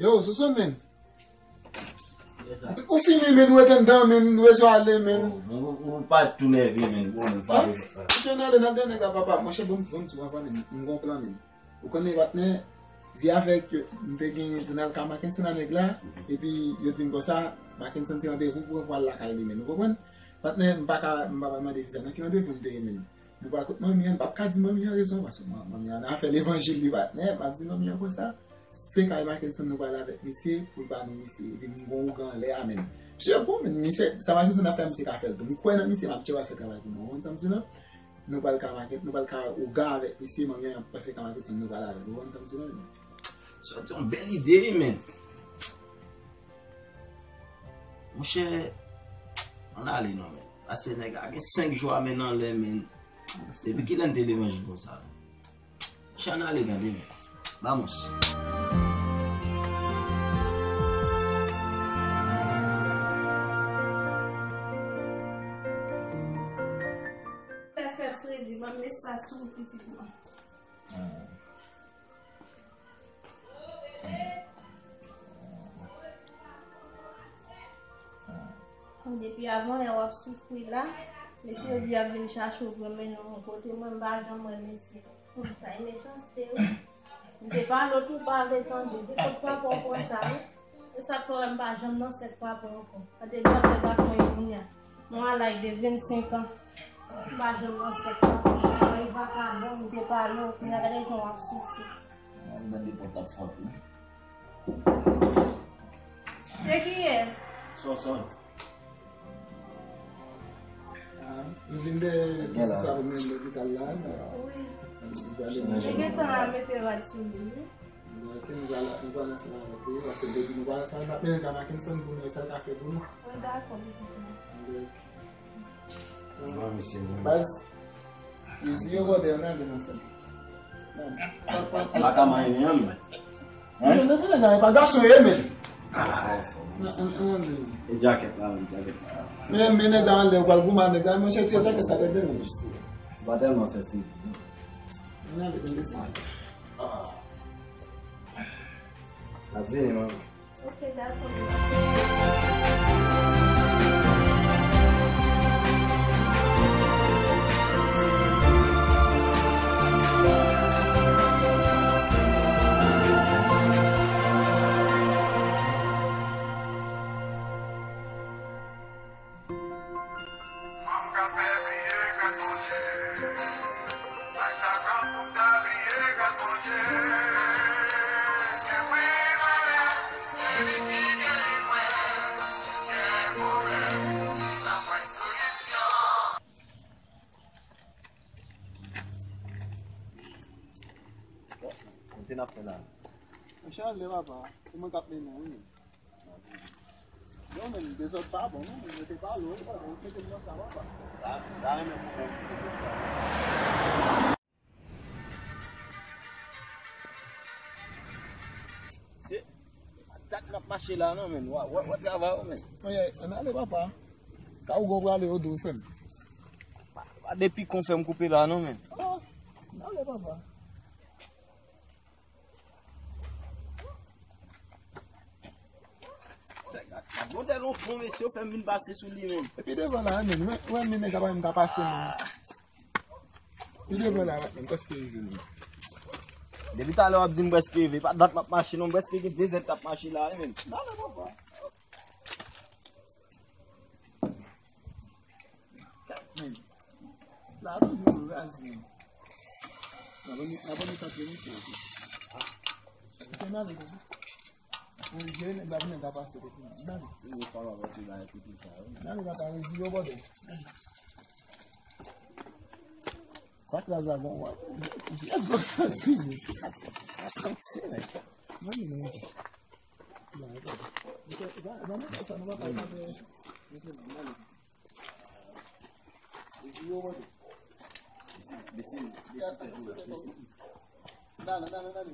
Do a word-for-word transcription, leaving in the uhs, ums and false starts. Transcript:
Yo, Soso, men. Ou fini, men, ou rete anndan, men, ou bezwen ale, men. Ou, ou, ou pa tou nève, men. Bon, ou pa. Mwen ale nan dènye nèg la, papa. Monchè, bon, bon, ti papa, men. M gon plan, men. Ou konnen, patnè, vi avèk yo, m te genyen, te nan ka Mackenson a nèg la, epi yo di m konsa, Mackenson se randevou pou, pou al lakay li, men. Ou konprann? Patnè, m pa ka, m pa pral mande viza. Nan ki randevou m te ye, men? Nou pral kot manmi an, m p ap ka di manmi an rezon, paske man-, manmi an nan afè levanjil li, patnè, m ap di manmi an konsa, se kay Mackenson nou pral avèk misye, pou l ba nou misye, epi m gon ougan anlè a, men. Misye bon, men, misye, sa Mackenson ap fè, misye ka fè l tou. M kwè nan misye, m ap tchè pral fè travay pou mwen, ou konn sa m di la? Nou pral ka maket, nou pral ka ougan avèk misye, manmi an ap pase ka maket, nou pral avèk. Ou konprann sa m di la, men? Sa te yon bèl ide, wi, men. Monchè, ann ale non, men. Pase nèg la gen senk jou a men anlè, men. Depi kilè n te levanjil konsa, men? Monchè, ann ale tande, men. Vamos. Fè, fè fredi, ban m mesaj sou pitit mwen. Depi avan yè w ap soufri la, mesye yo di y ap vin chache w pou yo mennen w yon kote, mwen m pa janm wè mesye. Sa e mechanste wi. M te pale w tou pa vle tande. Depi papa w pran sa wi. E sa k fè w wè m pa janm nan sèk papa ankò. Gade lè sèk gason ye kounye a. Mwen a laj de vennsenk an. M pa janm nan sèk papa. Mwen e vakabon, m te pale w, kounye a gade jan w ap soufri. Mwen gade pòt ap frape wi. Se kiyès? Sonsonn. Ah, nou vin de vizit avè m nan lopital la. Wi. Nou gentan mete rad sou li, wi. Bon, ok, nou pral, nou pral ansanm avèk li, paske depi nou pral ansanm, n ap mennen l ka Mackenson pou nou wè sa l ka fè pou nou. Mwen dakò, pitit mwen. Ok. Bon, misye, bon. Baz, mezi yo bòde, ann ale nan fè. Pa ka manyen an, men. Hein? Mwen, mwen, mwen, pa gason ye, men. Ah, ann ale. E djakèt la, wi, djakèt la. Men, men nèg la anlè, ou pral goumen ak nèg la, monchè, tire djakèt sa, tande, men. Ou pa tèlman fè fredi, non. Ann ale, tande. Ah. N ap vini, manman. Ok, gason. Manm ka fè bliye gras Bondye. Sa k ta pran pou m ta bliye gras Bondye. Gen pri malè, se li ki geri mwen. Gen pwoblèm, li pa pran solisyon. Bon, kote n ap fè la? Monchè, ann ale papa, se mwen k ap mennen w, wi. Yo, men, dezòd pa bon, non, men, yo te pale, yo, yo mete m nan sa, papa. La, la, renmen pou mwen, misye, konsa. Se, pa dat n ap mache la, non, men, wè, wè, wè travay, ou, men. Oye, ann ale, papa. Ka ou gon prale, yo di w, frè m. Pa, pa depi kon fè m koupe la, non, men. Oh, ann ale, papa. Sa gad, gad modèl yon fon, mesye, yo fè m vin pase sou li menm. Epi devan la, men, wè, wè, men nèg la pa menm ka pase, men. Epi devan la, men, prèske rive, men. Depi talè w ap di m prèske rive, pa dat m ap mache, non, m prèske gen dezèd k ap mache la, men. Nan, nan, papa. Men, la toujou raz, men. Abòne, abòne tanpri, mesye. Se nan li, mesye. Pou jere nèg la vin nan ka pase de fini. Nan li. Yo pa va pase la, kote sa, wi. Nan li, papa, reziye w, bòdè. Sa k raz la, bon, wè. Jèt dlo santi, men. Sa santi, men. Nan li, men. Nan li, papa. Nan li, papa. Nan li. Desi, desi, desi tèt ou la, desi. Dale, dale, dale.